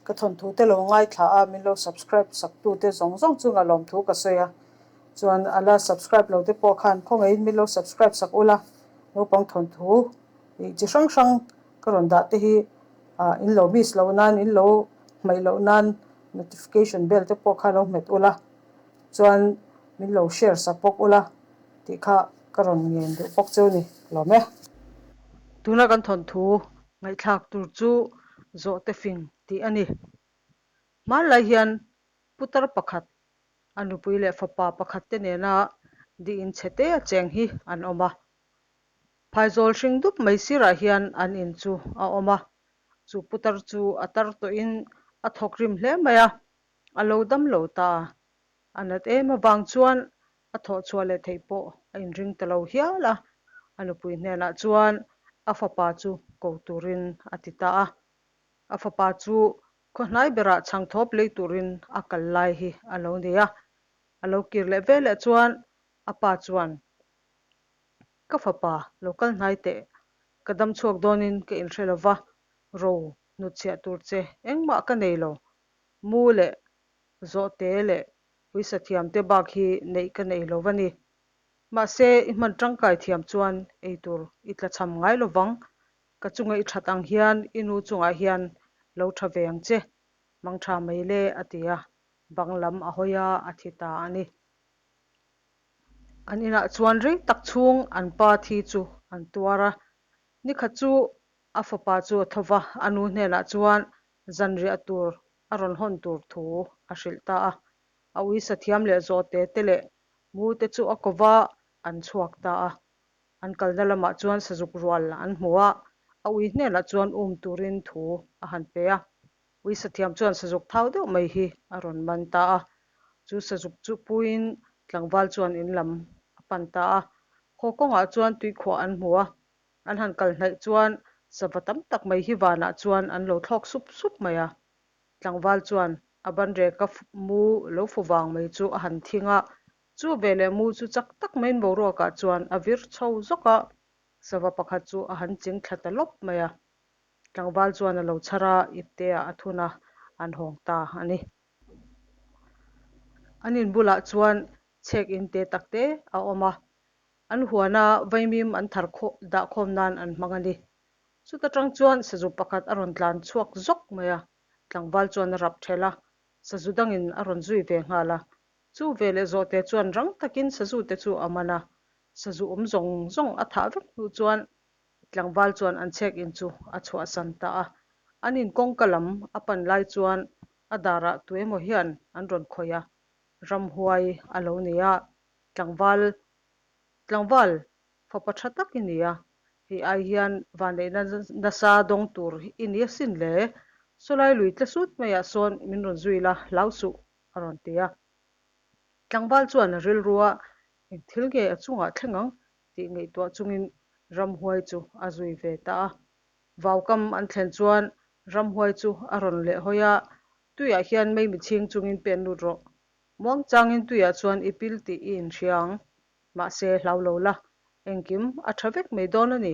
Ka thawnthu te lo ngaithla a, min lo subscribe sak tu te zawng zawng chunga lawmthu ka sawi a. Chuan a la subscribe lo te pawh khan khawngaihin min lo subscribe sak ula, naupang thawnthu ih chi hrang hrang ka rawn dah te hi ah in lo miss loh nan, in lo hmaih loh nan notification bell te pawh kha lo hmet ula, chuan min lo share sak bawk ula tih kha ka rawn ngen duh bawk cheu ni lawm e. Tuna kan thawnthu ngaihthlak tur chu zawhte fing tih a ni. Hmanlai hian putar pakhat a nupui leh fapa pakhat te nena di in chhe te a cheng hi an awm a. Phaizawl hring dup mai sirah hian an in chu a awm a, chu putar chu a tar tawhin a thawk rim hle mai a, a lo dam lo ta. A nat em avang chuan a thawh chhuah leh theih pawh a inring ta lo hial a, a nupui hnenah chuan a fapa chu ko turin a ti ta a. A fapa chu khaw hnai berah chhangthawp lei turin a kal lai hi a lo ni a. A lo kir leh veleh chuan a pa chuan, Ka fapa, lo kal hnai teh. Ka dam chhuak dawnin ka inhre lo va, ro hnutchhiah tur che engmah ka nei lo. Mu leh zawhte leh puisa thiamte bak hi neih ka nei lo va ni. Mahse, i hman tangkai thiam chuan eitur i tlachham ngai lo vang. Ka chunga i that ang hian i nu chungah hian lo tha ve ang che, mang tha mai le, a ti a, bang lam a hawi a, a thi ta a ni. An inah chuan rei tak chhung an pa thi chu an tuar a, nikhat chu a fapa chu a tho va, a nu hnenah chuan zanriah tur a rawn hawn tur thu a hrilh ta a. A uisa thiam leh zawhte te leh mu te chu a ko va, an chhuak ta a. An kalna lamah chuan sazuk rual an hmu a, a ui hnenah chuan um turin thu a han pe a. Ui sathiam chuan sazuk thau deuh mai hi a rawn man ta a. Chu sazuk chu puiin tlangval chuan in lam a pan ta a. Haw kawngah chuan tuikhuah an hmu a, an han kal hnaih chuan sava tam tak mai hi vanah chuan an lo thlawk sup sup mai a. Tlangval chuan a banreka mu lo fu vang mai chu a han thing a, Chu veleh mu chu chak tak maiin boruakah chuan a vir chho zawk a, sava pakhat chu a han ching thla ta lawp mai a. Tlangval chuan a lo chhar a, ipteah a thun a, an hawng ta a ni. An in bulah chuan chhek in te tak te a awm a, an huana vaimim an thar dah khawm nan an hmang a ni. Chuta tang chuan sazu pakhat a rawn tlan chhuak zawk mai a, tlangval chuan a rap ṭhelh a, sazu dangin a rawn zui ve nghal a, Chu veleh zawhte chuan rang takin sazute chu a man a, sazu awm zawng zawng a thah vek hnu chuan tlangval chuan an chhek in chu a chhuahsan ta a. An in kawngka lam a pan lai chuan a darah tuemaw hian an rawn khawih a, ramhuai a lo ni a, tlangval tlangval fapa tha tak i ni a, hei ai hian vanneihna nasa dawng tur i ni asin le, sawlai lui tla sut maiah sawn min rawn zui la, hlau suh a rawn ti a. Tlangval chuan a rilru a, eng thil nge a chungah thleng ang tih ngaihtuah chungin ramhuai chu a zui ve ta a. Vaukam an thlen chuan ramhuai chu a rawn leh hawi a, Tuiah hian mei michhing chungin pen lut rawh. Muangchangin tuiah chuan i pil tih i inhria ang. Mahse, hlau lo la, engkim a tha vek mai dawn a ni.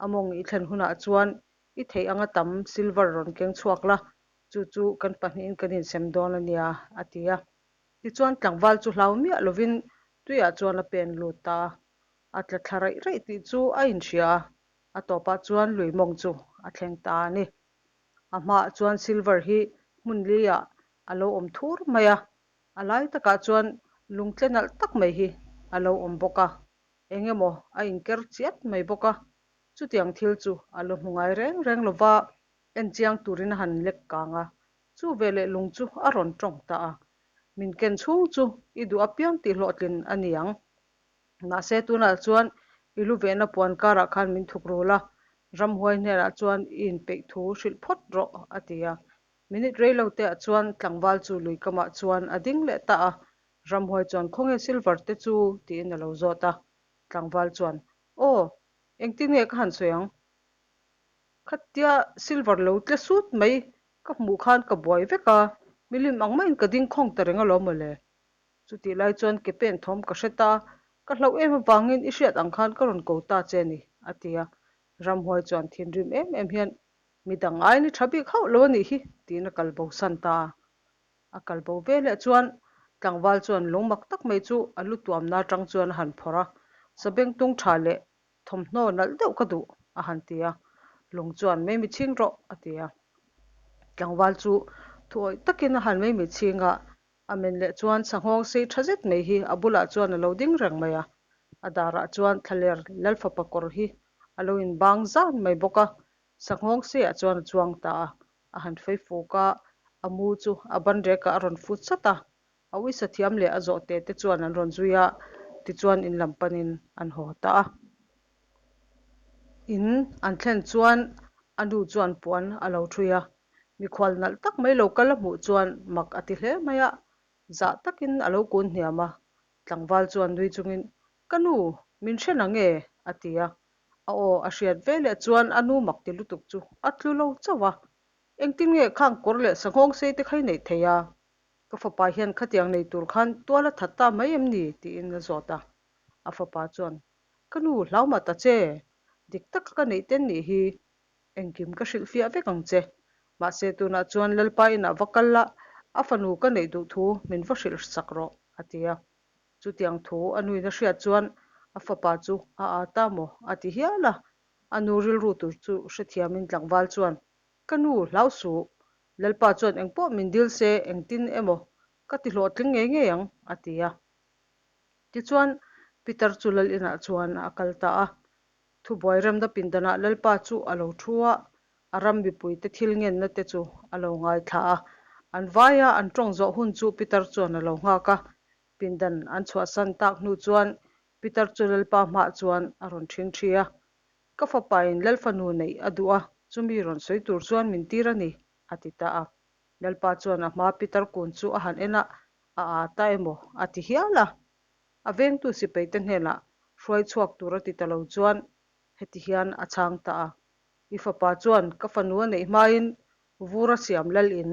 A mawng i thlen hunah chuan i theih anga tam silver rawn keng chhuak la, Chu chu kan pahnihin kan insem dawn a nia, a ti a. Tichuan tlangval chu hlau miah lovin tuiah chuan a pen lut ta a. A tla thla raih raih tih chu a inhria a, a tawpah chuan lui mawng chu a thleng ta a ni. A hmaah chuan silver hi hmun liah a lo awm thur mai a, a lai takah chuan lungtle nalh tak mai hi a lo awm bawk a, eng emaw a inker chiat mai bawk a. Chutiang thil chu a lo hmu ngai reng reng lova, En chiang turin a han lek kang a, chu veleh lung chu a rawn tawng ta a. Min ken chhung chu i duh apiang tih hlawhtlin a ni ang. Mahse tunah chuan i lu vehna puan karah khan min thuk rul a, ramhuai hnenah chuan i inpeih thu hrilh phawt rawh, a ti a. Minute rei lo teah chuan tlangval chu lui kamah chuan a ding leh ta a, ramhuai chuan khawnge silver te chu tiin a lo zawt a. Tlangval chuan, Aw, engtin nge ka han sawi ang? Khatia silver lo tle sut mai ka hmuh khan ka buai vek a, milim ang maiin ka ding khawng ta reng alawm mawle. Chutih lai chuan ke pen thawm ka hre ta, ka hlauh em avangin i hriat ang khan ka rawn ko ta che ni, a ti a. Ramhuai chuan thinrim em em hian, Midang aiin i tha bik hauh lo a nih hi, tiin a kal bo san ta a. A kal bo ve leh chuan tlangval chuan lung mak tak mai chu a lu tuamna atang chuan a han phawrh a, Sabengtung tha leh thawmhnaw nalh deuh ka duh, a han ti a. Lung chuan Mei mi chhing rawh, a ti a. Tlangval chu thuawih takin a han mei mi chhing a, a men leh chuan sanghawng sei tha zet mai hi a bulah chuan a lo ding reng mai a. A darah chuan thlaler Lalfapa kawr hi a lo inbang zan mai bawk a, sanghawng seiah chuan a chuang ta a. A han fei fuk a, a mu chu a banrekah a rawn fut sat a. A uisa thiam leh a zawhte te chuan an rawn zui a, tichuan in lam panin an haw ta a. In an thlen chuan a nu chuan puan a lo ṭhui a, mikhual nalh tak mai lo kal a hmuh chuan mak a ti hle mai a, zah takin a lo kun hniam a. Tlangval chuan nui chungin, Ka nu, min hre na nge? a ti a. A aw a hriat ve leh chuan a nu mak ti lutuk chu a tlu lo chauh a. Engtin nge khang kawr leh sanghawng sei te kha i neih thei a? Ka fapa hian khatiang nei tur khan tual a that ta mai em ni? tiin a zawt a. A fapa chuan, Ka nu, hlau mah ta che. Dik taka ka neih ten nih hi. Engkim ka hrilhfiah vek ang che. Mahse tunah chuan Lalpa inah va kal la, a fanu ka neih duh thu min va hrilh sak rawh, a ti a. Chutiang thu a nuin a hriat chuan a fapa chu a â ta maw? a ti hial a. A nu rilru tur chu hrethiamin tlangval chuan, Ka nu, hlau suh. Lalpa chuan engpawh min dil se engtin emaw ka ti hlawhtling ngei ngei ang, a ti a. Tichuan, Peter chu lal inah chuan a kal ta a. Thubuai remna pindanah Lalpa chu a lo thu a, a ram mipuite thil ngenna te chu a lo ngaithla a. An vaia an tawng zawh hun chu Peter chuan a lo nghak a. Pindan an chhuahsan tak hnu chuan Peter chu Lalpa hmaah chuan a rawn ṭhingṭhi a. Ka fapain Lal fanu neih a duh a, chumi rawn sawi tur chuan min tir a ni, a ti ta a. Lalpa chuan a hmaa Peter kun chu a han en a, a â ta emaw a ti hial a. A vengtu sipaite hnenah hruai chhuak tur a ti ta lo chuan heti hian a chhang ta a, I fapa chuan ka fanu a neih hmain vur a siam lal in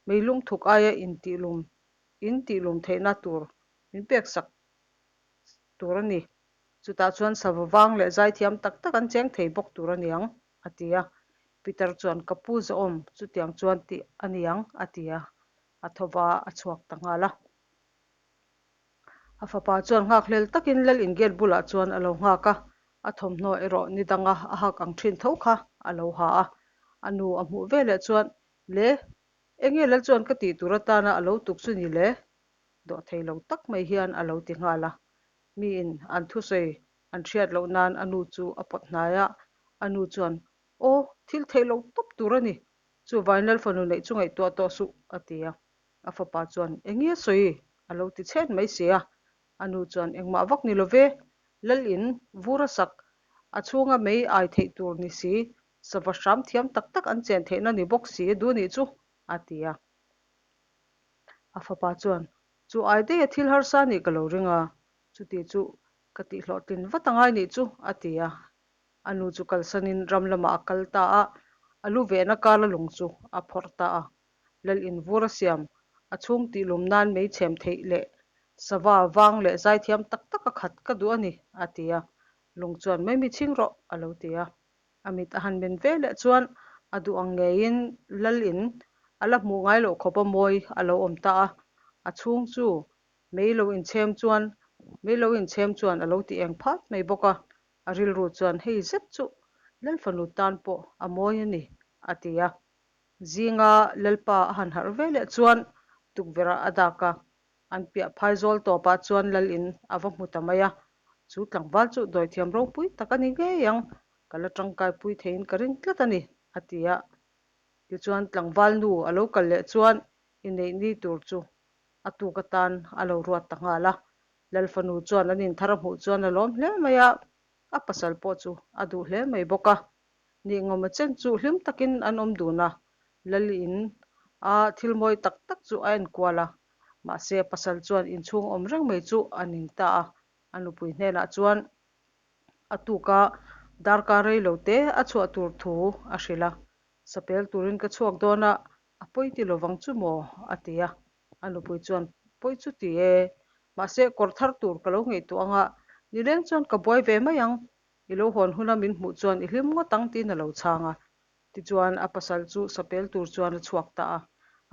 meilung thuk aia intihlum in tihlum theihna tur min peksak tur a ni. Chutah chuan sava vang leh zaithiam tak tak an cheng thei bawk tur a niang, a ti a. Peter chuan, Ka pu zawhawm, chutiang chuan tih a niang, a ti a. A tho va, a chhuak ta nghal a. A fapa chuan nghakhlel takin Lal in gate bulah chuan a lo nghak a, a thawmhnaw erawh ni danga a hak ang thin tho kha a lo ha a. A nu a hmuh veleh chuan, Le, enge Lal chuan ka tih tur atana a lo tuk chu ni le? Dawh thei lo tak mai hian a lo ti nghal a. Miin an thusawi an hriat loh nan a nu chu a pawt hnai a, a nu chuan, Aw, thil theih loh tawp tur a ni, chu Vainlal fanu neih chu ngaihtuah tawh suh, a ti a. A fapa chuan, Eng nge sawi? a lo ti chhet mai si a. A nu chuan, Engmah vak ni lo ve, Lalin vur a sak, a chhunga mei ai theih tur ni si, sava hram thiam tak tak an chen theihna ni bawk si duh nih chu, a ti a. A fapa chuan, Chu ai daih a thil harsa nih ka lo ring a, chuti chu ka tihhlawhtlin vat angai nih chu, a ti a. A nu chu kalsanin ram lamah a kal ta a, a lu vehna kara lung chu a phawrh ta a. Lal in vur a siam, a chhung tihlum nan mei chhem theih leh sava vang leh zaithiam tak tak a khat ka duh a ni, a ti a. Lung chuan, Mai mi chhing rawh, a lo ti a. A mit a han men ve leh chuan a duh ang ngeiin lal in a la hmuh ngai loh khawp a mawi a lo awm ta a, a chhung chu mei lo inchhem chuan mei lo inchhem chuan a lo ti eng phat mai bawk a, a rilru chuan hei zet chu lal fanu tan pawh a mawi a ni a ti a. Zinga lalpa a han harh ve leh chuan tukverh ah a dak a, An piah phai zawl tawpah chuan lal in a va hmu ta mai a, chu tlangval chu dawithiam ropui tak a ni ngei ang, ka la tangkai pui theiin ka ring tlat a ni, a ti a. Tichuan tlangval nu a lo kal leh chuan i neih ni tur chu a tuk atan a lo ruat ta nghal a. Lal fanu chuan an inthar a hmuh chuan a lawm hle mai a, a pasal pawh chu a duh hle mai bawk a. Nih ngawma chen chu hlim takin an awm dun a, Laliin a thil mawi tak tak chu a enkual a, mahse pasal chuan inchhung awm reng mai chu a ning ta a, a nupui hnenah chuan a tuka darkar rei lo te a chhuah tur thu a hrilh a, Sapel turin ka chhuak dawn a, a pawi ti lovang chu maw? a ti a, a nupui chuan pawi chu ti e, mahse kawr thar tur ka lo ngaihtuah anga nileng chuan ka buai ve mai ang, I lo hawn huna min hmuh chuan i hlim ngawt ang tiin a lo chhang a. Tichuan, a pasal chu sapel tur chuan a chhuak ta a.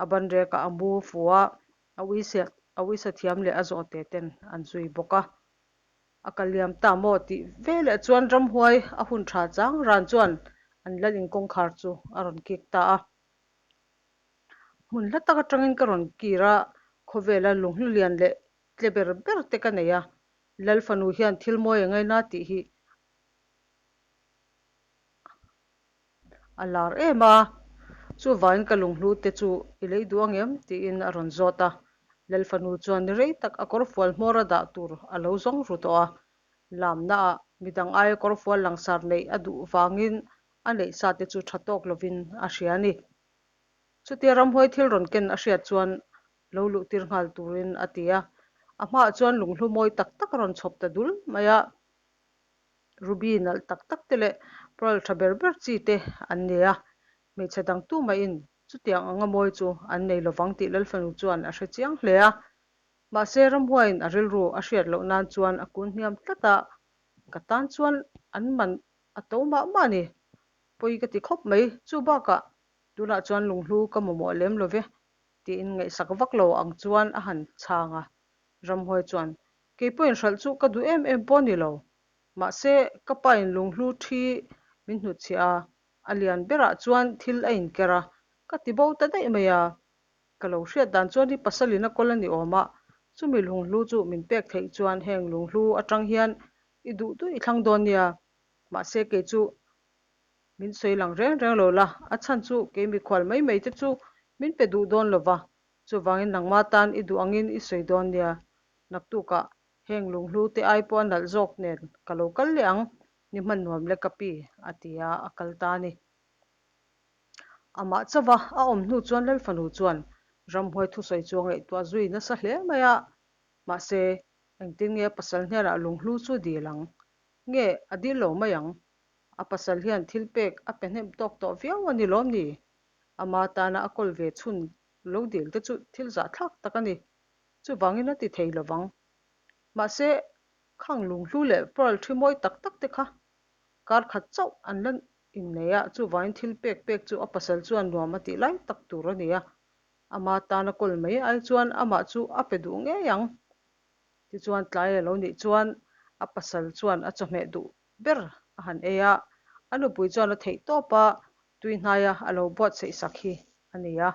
A banrekah a mu fu a, a uisa a uisa thiam leh a zawhte ten an zui bawk a. A kal liam ta maw tih veleh chuan ramhuai a hun tha chang ran chuan an lal in kawngkhar chu a rawn kik ta a. Hmun hla tak atangin ka rawn kir a, khawvela lunghlu lian leh tle ber ber te ka nei a, Lal fanu hian thil mawi a ngaina tih hi a lar em a, chuvangin ka lunghlu te chu i lei duh ang em? tiin a rawn zawt a. Lal fanu chuan ni rei tak a kawrfual hmawr a dah tur a lo zawng ru tawh a, lamnaah midang aia kawrfual langsar neih a duh vangin a neih sa te chu tha tawk lovin a hria a ni. Chutia ramhuai thil rawn ken a hriat chuan lo luh tir nghal turin a ti a, a hmaah chuan lunghlu mawi tak tak a rawn chhawp ta dul mai a, ruby nalh tak tak te leh pearl tha ber ber chi te an nei a, hmeichhe dang tu mahin chutiang anga mawi chu an nei lovang tih Lalfanu chuan a hre chiang hle a, mahse ramhuaiin a rilru a hriat loh nan chuan a kun hniam tlat a, ka tan chuan an man a to mah mah a ni, pawi ka ti khawp mai, chu bakah tunah chuan lunghlu ka mamawh lem lo ve. Tiin ngaihsak vak lo ang chuan a han chhang a. Ramhuai chuan, Kei pawhin hralh chu ka duh em em pawh ni lo. Mahse, ka pain lunghlu thi min hnutchhiah a, a lian berah chuan thil a inker a, ka ti bo ta daih mai a. Ka lo hriat dan chuan hi pasalin a kawl a ni awm a, chumi lunghlu chu min pek theih chuan heng lunghlu atang hian i duh duh i thlang dawn nia. Mahse, kei chu Min sawi lang reng reng lo la, a chhan chu kei mikhual mai mai te chu min pe duh dawn lo va, chuvangin nangma tan i duh angin i sawi dawn nia. Naktukah heng lunghlu te ai pawh a nalh zawk nen ka lo kal leh ang, ni hman nuam le ka pi, a ti a, a kal ta a ni. Amah chauva a awm hnu chuan Lalfanu chuan ramhuai thusawi chu a ngaihtuah zui nasa hle mai a, mahse engtin nge a pasal hnenah lunghlu chu dil ang? Nge a dil lo mai ang? A pasal hian thil pek a pe hnem tawk tawh viau a ni lawm ni? Ama tana a kawl ve chhun lo dil te chu thil zahthlak tak a ni. Chuvangin a ti thei lo vang. Mahse, khang lunghlu leh pearl thi mawi tak tak te kha kar khat chauh an la innei a, chuvangin thil pek pek chu a pasal chuan nuam a tih lai tak tur a ni a. Ama tana kawl mai ai chuan amah chu a pe duh ngei ang. Tichuan tlai a lo nih chuan a pasal chuan a chawhmeh duh ber a han ei a, a nupui chuan a theih tawp a, tui hnaia a lo buatsaih sak hi a ni a.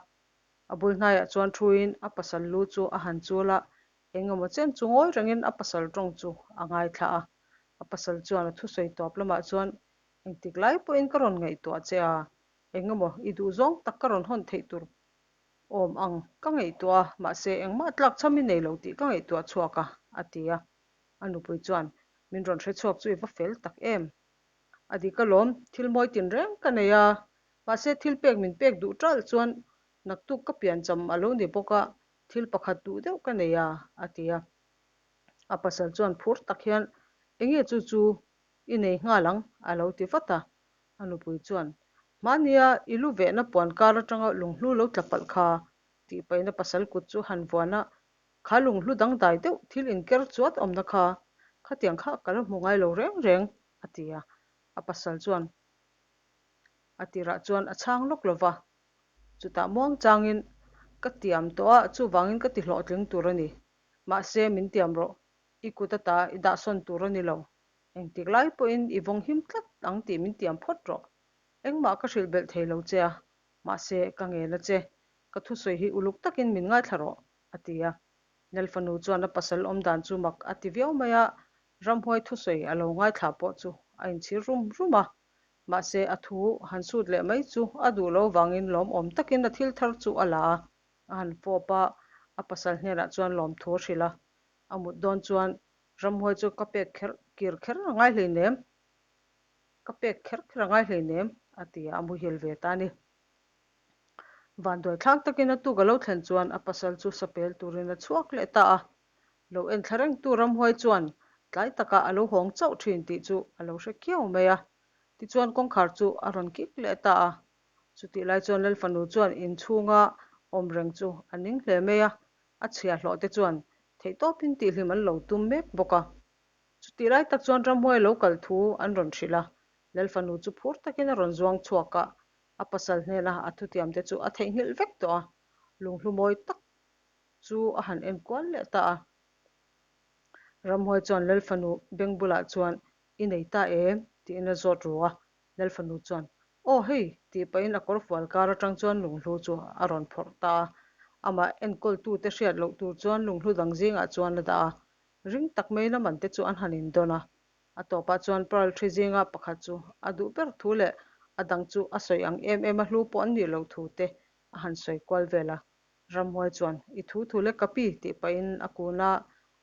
A bul hnaiah chuan thuin a pasal lu chu a han chul a, eng emaw chen chu ngawi rengin a pasal tawng chu a ngaithla a. A pasal chuan a thusawi tawp lamah chuan, Engtik lai pawhin ka rawn ngaihtuah che a, eng emaw i duh zawng tak ka rawn hawn theih tur awm ang ka ngaihtuah a, mahse engmah tlak cham i nei lo tih ka ngaihtuah chhuak a, a ti a. A nupui chuan, Min rawn hre chhuak chu i va fel tak em? A dik alawm, thil mawi tin reng ka nei a, mahse thil pek min pek duh ṭalh chuan naktuk ka piancham a lo ni bawk a, thil pakhat duh deuh ka nei a, a ti a. A pasal chuan phur tak hian, Enge chu chu i nei nghal ang? a lo ti vat a. A nupui chuan, Hmania i lu vehna puan kar aṭanga lunghlu lo tla palh kha, tih paihna pasal kut chu han vuan a, Kha lunghlu dangdai deuh thil inker chuat awmna kha khatiang kha ka la hmu ngai lo reng reng, a ti a. A pasal chuan a tirah chuan a chhang lawk lo va, chutah muang changin ka tiam tawh a, chuvangin ka ti hlawhtling tur a ni. Mahse, min tiam rawh, i kut ata i dahsawn tur a ni lo. Engtik lai pawhin i vawng him tlat ang tih min tiam phawt rawh. Engmah ka hrilh belh thei lo che a, mahse, ka ngen a che. Ka thusawi hi uluk takin min ngaithla rawh, a ti a. Nelfanu chuan a pasal awm dan chu mak a ti viau mai a, ramhuai thusawi a lo ngaithla pawh chu a inchhir rum rum a. Mahse, a thu han sut leh mai chu a duh lo vangin lawmawm takin a thil thar chu a la a, a han fawp a, a pasal hnenah chuan lawmthu a hrilh a. A mut dawn chuan ramhuai chu ka pek kher kir kher a ngai hleinem, ka pek kher kher a ngai hleinem, a ti a, a muhil ve ta a ni. Vanduai thlak takin a tuk a lo thlen chuan a pasal chu sapel turin a chhuak leh ta a. Lo en thla rengtu ramhuai chuan tlai takah a lo hawng chauh thin tih chu a lo hre khiau mai a. Tichuan kawngkhar chu a rawn kik leh ta a. Chutih lai chuan Lalfanu chuan inchhunga awm reng chu a ning hle mai a, a chhiahhlawh te chuan theihtawpin tihhlim an lo tum mek bawk a. Chutih lai tak chuan ramhuai lo kal thu an rawn hrilh a, Lalfanu chu phur takin a rawn zuang chhuak a. A pasal hnena a thutiam te chu a theihnghilh vek tawh a, lunghlu mawi tak chu a han en kual leh ta a. Ramhuai chuan Lalfanu beng bulah chuan, I nei ta em? tiin a zawt ru a. Lalfanu chuan, Aw hei! tih pahin a kawrfual kar atang chuan lunghlu chu a rawn phawrh ta a. Amah enkawltute hriat loh tur chuan lunghlu dang zingah chuan a dah a. Ring tak mai lamante chu an han indawn a. A tawpah chuan pearl thi zinga pakhat chu a duh ber thu leh a dang chu a sawi ang em em a hlu pawh an nih loh thu te a han sawi kual vel a. Ramhuai chuan, I thu thu le ka pi, tih pahin a kun a,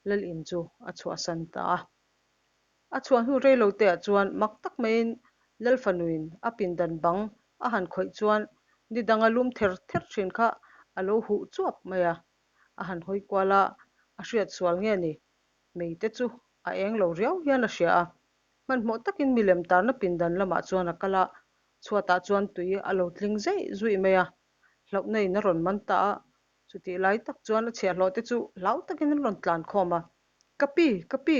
Lal in chu a chhuahsan ta a. A chhuah hnu rei lo teah chuan mak tak maiin Lal fanuin a pindan bang a han khawih chuan ni danga lum ther ther thin kha a lo huh chuap mai a. A han hawi kual a, a hriat sual nge ni? Mei te chu a eng lo riau hian a hria a. Hmanhmawh takin milem tarna pindan lamah chuan a kal a, chhuatah chuan tui a lo tling zeih zuih mai a. Hlauhna in a rawn man ta a, chutih lai tak chuan a chhiahhlawh te chu hlau takin an rawn tlan khawm a. Ka pi, ka pi,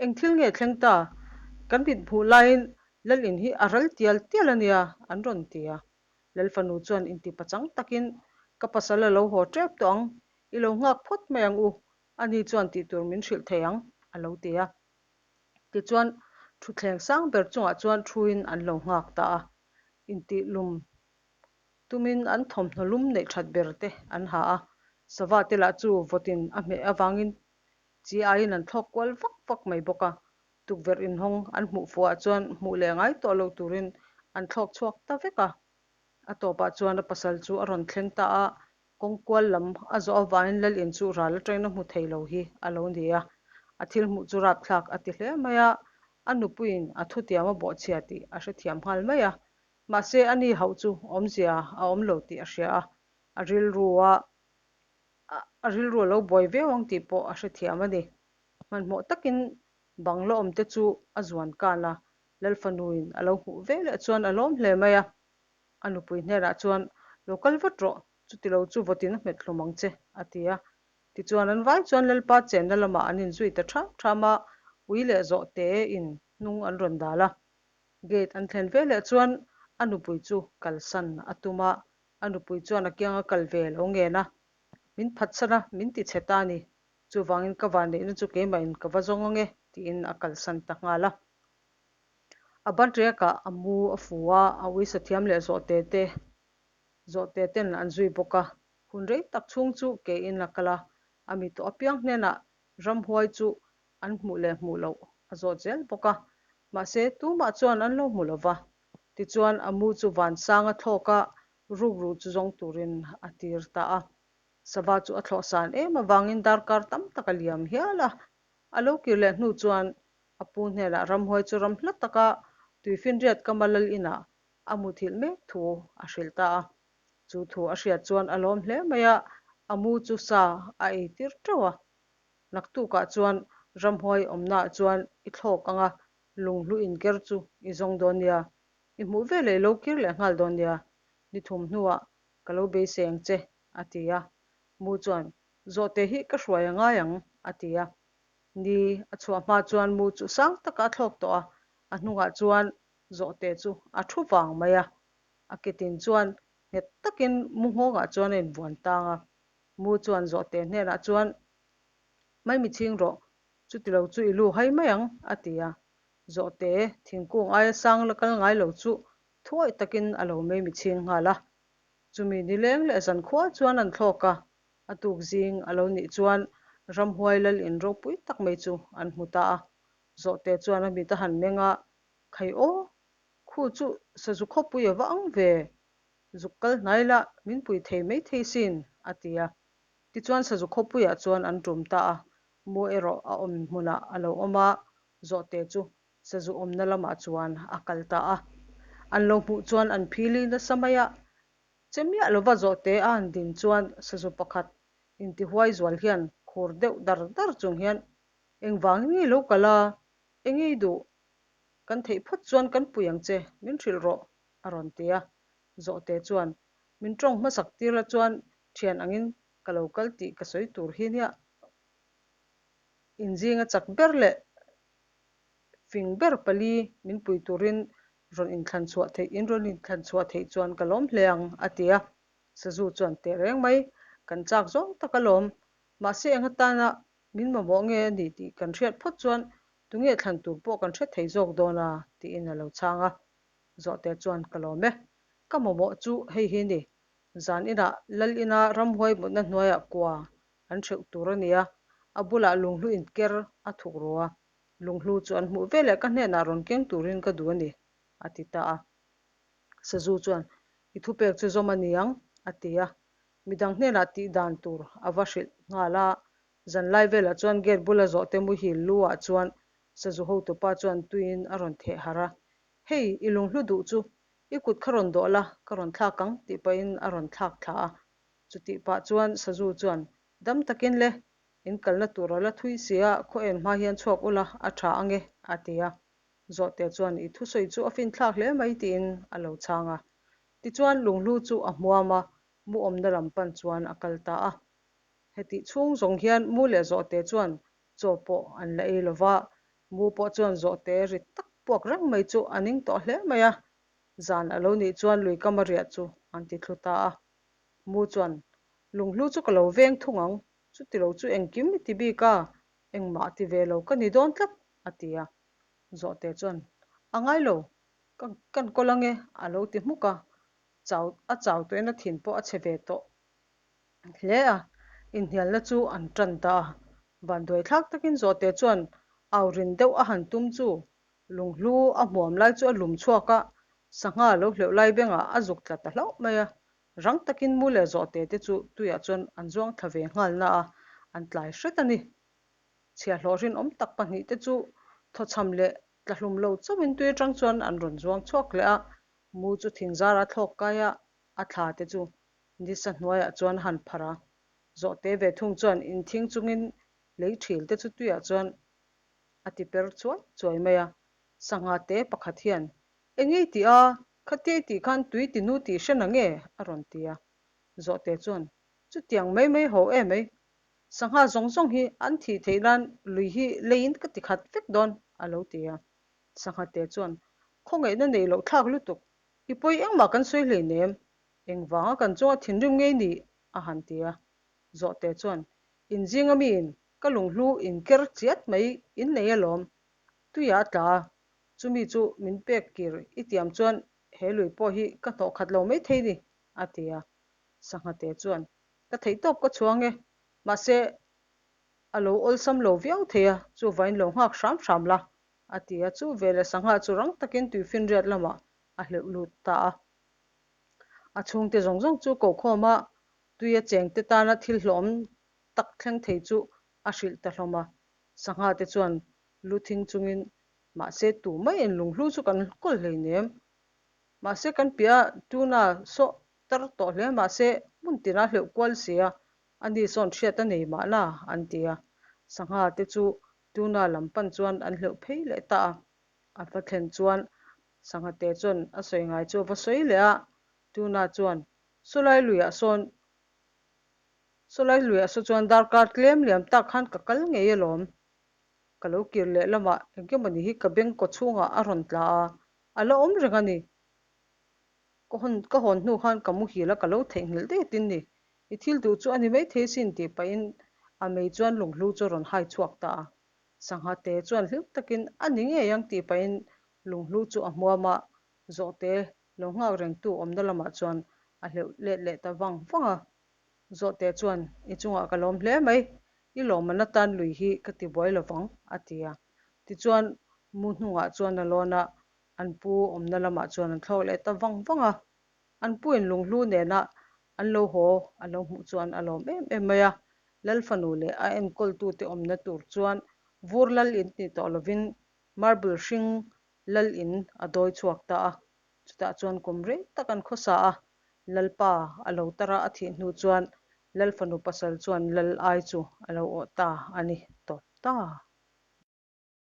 eng thil nge thleng ta? Kan mit hmuh laiin Lal in hi a ral tial tial a nia, an rawn ti a. Lal fanu chuan inti pachang takin, Ka pasal a lo haw tep tawh ang, i lo nghak phawt mai ang u, ani chuan tih tur min hrilh thei ang, a lo ti a. Tichuan, thutthleng sang ber chungah chuan thuin an lo nghak ta a, intih lum tumin an thawmhnaw lum neih that ber te an ha a, sava te lah chu vawtin a hmeh avangin chi aiin an thlawk kual vak vak mai bawk a, tukverh inhawng an hmuh fuhah chuan hmuh leh ngai tawh lo turin an thlawk chhuak ta vek a. A tawpah chuan a pasal chu a rawn thleng ta a, kawng kual lam a zawh avangin Lal in chu ral atangin a hmu thei lo hi a lo ni a, a thil hmuh chu rapthlak a ti hle mai a, a nupuiin a thutiam a bawhchhia tih a hrethiam nghal mai a, Mahse, a ni hauh chu awmzia a awm lo tih a hria a, a rilrua a rilru a lo buai viau ang tih pawh a hrethiam a ni. Hmanhmawh takin bang la awmte chu a zuan kan a, Lalfanuin a lo hmuh ve leh chuan a lawm hle mai a. A nupui hnenah chuan, Lo kal vat rawh, chuti lo chu vawtin a hmet hlum ang che, a ti a. Tichuan an vai chuan Lalpa chenna lamah an inzui ta ṭham ṭham a, ui leh zawhte in hnung an rawn dal a. Gate an thlen ve leh chuan a nupui chu kalsan a tum a, a nupui chuan a kianga kal ve lo ngen a, Min phatsan a, min ti chhe ta a ni, chuvangin ka vanneihna chu keimahin ka va zawng ang e, tiin a kalsan ta nghal a. A ban riakah a mu a fu a, a uisa thiam leh zawhte te zawhte ten an zui bawk a, hun rei tak chhung chu kein a kal a, a mi tawh apiang hnenah ramhuai chu an hmuh leh hmuh loh a zawt zel bawk a, mahse tumah chuan an lo hmu lo va. Tichuan a mu chu vansang a thlawk a, rukru chu zawng turin a tir ta a. Sava chu a thlawh san em avangin darkar tam tak a liam hial a. A lo kir leh hnu chuan a pu hnenah ramhuai chu ram hla taka tuifinriat kama lal inah a muthilh mek thu a hrilh ta a. Chu thu a hriat chuan a lawm hle mai a, a mu chu sa a ei tir teuh a. Naktukah chuan ramhuai awmnaah chuan i thlawk ang a, lunghlu inker chu i zawng dawn nia. I hmuh veleh i lo kir leh nghal dawn nia. Ni thum hnuah ka lo beisei ang che, a ti a. Mu chuan, Zawhte hi ka hruai a ngai ang, a ti a. Ni a chhuah hma chuan mu chu sang takah a thlawk tawh a, a hnungah chuan zawhte chu a thu vang mai a. A ketin chuan nghet takin mu nghawngah chuan a invuan tang a. Mu chuan zawhte hnenah chuan, Mai mi chhing rawh, chuti lo chu i lu hai mai ang, a ti a. Zawhte thingkung aia sang la kal ngai lo chu thuawih takin a lo mai mi chhing nghal a. Chumi nileng leh zankhua chuan an thlawk a, a tuk zing a lo nih chuan ramhuai lal in ropui tak mai chu an hmu ta a. Zawhte chuan a mit a han meng a, Khai aw, khu chu sazu khawpui a va ang ve, Zuk kal hnai la, min pui thei mai thei sin, a ti a. Tichuan sazu khawpuiah chuan an tum ta a, mu erawh a awm hmunah a lo awm a, zawhte chu sazu awmna lamah chuan a kal ta a. An lo hmuh chuan an phili nasa mai a, che miah lova zawhte a han din chuan sazu pakhat intihuai zual hian khur deuh dar dar chung hian, Engvangin nge lo kal a? Eng ei duh? Kan theih phawt chuan kan pui ang che, min hrilh rawh, a rawn ti a. Zawhte chuan, Min tawng hmasak tir la chuan thian angin ka lo kal tih ka sawi tur hi nia. Inzinga chak ber leh fing ber pali min pui turin Rawn inthlan chhuah theih, in rawn inthlan chhuah theih chuan ka lawm hle ang, a ti a. Sazu chuan teh reng mai, Kan chak zawng tak alawm. Mahse eng atana min mamawh nge a ni tih kan hriat phawt chuan tunge thlan tur pawh kan hre thei zawk dawn a, tiin a lo chhang a. Zawhte chuan ka lawm e. Ka mamawh chu hei hi ni. Zan inah Lal ina ramhuai mutna hnuaiah kua an hreuh tur a ni a, a bulah lunghlu inker a thuk ru a. Lunghlu chu an hmuh veleh ka hnenah rawn keng turin ka duh a ni, a ti ta a. Sazu chuan, I thupek chu zawm a ni ang, a ti a. Midang hnenah tih dan tur a va hrilh nghal a. Zanlai velah chuan gate bula zawhte muhil lu ah chuan sazu hotupa chuan tuiin a rawn theh harh a. Hei, i lunghlu duh chu i kut kha rawn dawh la, ka rawn thlak ang, tih pahin a rawn thlak thla a. Chutih pah chuan sazu chuan, Dam takin le, in kalna tur a la thui si a, khaw en hma hian chhuak ula, a tha ang e, a ti a. Zawhte chuan i thusawi chu a finthlak hle mai tiin a lo chhang a. Tichuan lunghlu chu a hmuam a, mu awmna lam pan chuan a kal ta a. Hetih chhung zawng hian mu leh zawhte chuan chaw pawh an la ei lova, mu pawh chuan zawhte rit tak puak reng mai chu a ning tawh hle mai a. Zan a lo nih chuan lui kama riah chu an ti thlu ta a. Mu chuan, Lunghlu chu ka lo veng thung ang, chuti lo chu engkim i ti bik a, engmah ti ve lo ka ni dawn tlat, a ti a. Zawhte chuan, A ngai lo, ka kan kawl ange, a lo ti hmuk a. Chau a chau tawhin a thin pawh a chhe ve tawh hle a, inhnialna chu an tan ta a. Vanduai thlak takin Zawhte chuan au rin deuh a han tum chu lunghlu a hmuam lai chu a lum chhuak a, sangha lo hleuh lai bengah a zuk tla ta hlauh mai a. Rang takin mu leh Zawhte te chu tuiah chuan an zuang thla ve nghal na a, an tlai hret a ni. Chhiahhlawh rinawm tak pahnihte chu thawchham leh tlahlum lo chauhin tui atang chuan an rawn zuang chhuak leh a, mu chu thingzara thlawk kai a, a thla te chu nisa hnuaiah chuan a han pharh a. Zawhte ve thung chuan inthing chungin lei thil te chu tuiah chuan a ti per chuai chuai mai a. Sangha te pakhat hian, Engei tih a, khatia i tih khan tui ti nu tih hre na nge? a rawn ti a. Zawhte chuan, Chutiang mai mai ho em ei, Sangha zawng zawng hi an thih theih nan lui hi leiin ka ti khat vek dawn, a lo ti a. Sangha te chuan, Khawngaihna nei loh thlak lutuk, i pawi engmah kan sawi hleinem, engvanga kan chunga thinrim ngei ni? a han ti a. Zawhte chuan, In zinga miin ka lunghlu inker chiat mai in nei alawm, tuiah a tla a, chumi chu min pek kir i tiam chuan he lui pawh hi ka hnawh khat lo maithei ni, a ti a. Sangha te chuan, Ka theih tawp ka chhuang e, mahse a lo awlsam lo viau thei a, chuvain lo nghak hram hram la, a ti a, chu veleh sangha chu rang takin tuifinriat lamah a hleuh lut ta a. A chhungte zawng zawng chu kokhawma tuia chengte tana thil hlawhawm tak thleng thei chu a hrilh ta hlawm a. Sangha te chuan lu thing chungin, Mahse tu mai in lunghlu chu kan kawl hleinem, mahse kan piah tuna sawh Tar tawh hle mahse hmun tina hleuh kual si a, ani sawn hriat a nei mahna an ti a. Sangha te chu tuna lam pan chuan an hleuh phei leh ta a. A va thlen chuan sangha te chuan a sawi ngai chu a va sawi leh a, tuna chuan Sawlai luiah sawn Sawlai luiah saw chuan darkar tlem liam tak khan ka kal ngei alawm. Ka lo kir leh lamah engkemawni hi ka beng kaw chhungah a rawn tla a, a la awm reng a ni. Ka hawn ka hawn hnu khan ka muhil a, ka lo theihnghilh daih tin ni. I thil duh chu a ni maithei sin tih pahin a mei chuan lunghlu chu a rawn hai chhuak ta a. Sangha te chuan hlim takin a ni ngei ang tih pahin lunghlu chu a hmuam a, zawhte lo nghak rengtu awmna lamah chuan a hleuh let leh ta vang vang a. Zawhte chuan i chungah ka lawm hle mai, i lawmman atan lui hi ka ti buai lovang a ti a. Tichuan mu hnungah chuan a lawn a, An pu awmna lamah chuan an thlawk leh ta vang vang a, an pu in lunghlu nena an lo haw a lo hmuh chuan a lawm em em mai a. Lal fanu leh a enkawltute awmna tur chuan vur lal in ni tawh lovin marble hring lal in a dawi chhuak ta a, chutah chuan kum rei tak an khawsa a, Lalpa a lo tar a a thih hnu chuan Lal fanu pasal chuan lal ai chu a lo awh ta a ni tawp ta.